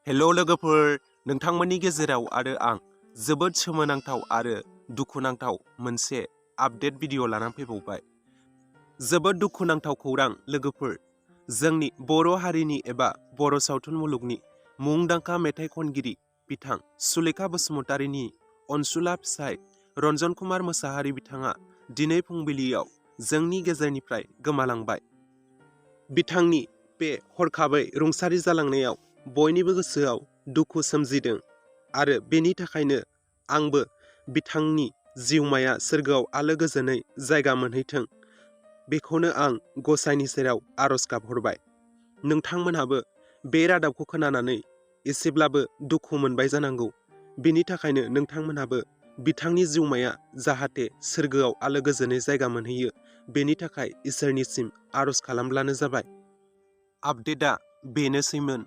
हेल' लोगोफोर, नोंथांमोननि गेजेराव आरो आं जोबोद सोमोनांथाव आरो दुखुनांथाव मोनसे आपडेट भिडिअ लानानै फैबावबाय। जोबोद दुखुनांथाव खौरां लोगोफोर, जोंनि बर' हारिनि एबा बर' सावथुन मुलुगनि मुंदांखा मेथाइ खनगिरि बिथां सुलेखा बसुमतारीनि अनसुला फिसाय रन्जन कुमार मोसाहारि बिथाङा दिनै फुंबिलियाव जोंनि गेजेरनिफ्राय गोमालांबाय। बिथांनि बे हरखाबै रुंसारि जालांनायाव बयनिबो गोसोआव दुखु सोमजिदों आरो बेनि थाखायनो आंबो बिथांनि जिउमाया सोरगोआव आलो गोजोनै जायगा मोनहैथों, बेखौनो आं गसाइनि सेराव आरज गाबहरबाय। नोंथांमोनहाबो बे रादाबखौ खोनानानै एसेब्लाबो दुखु मोनबाय जानांगौ। बेनि थाखायनो नोंथांमोनहाबो बिथांनि जिउमाया जाहाथे सोरगोआव आलो गोजोनै जायगा मोनहैयो, बेनि थाखाय इसोरनिसिम आरज खालामब्लानो जाबाय। आपडेटआ बेनोसैमोन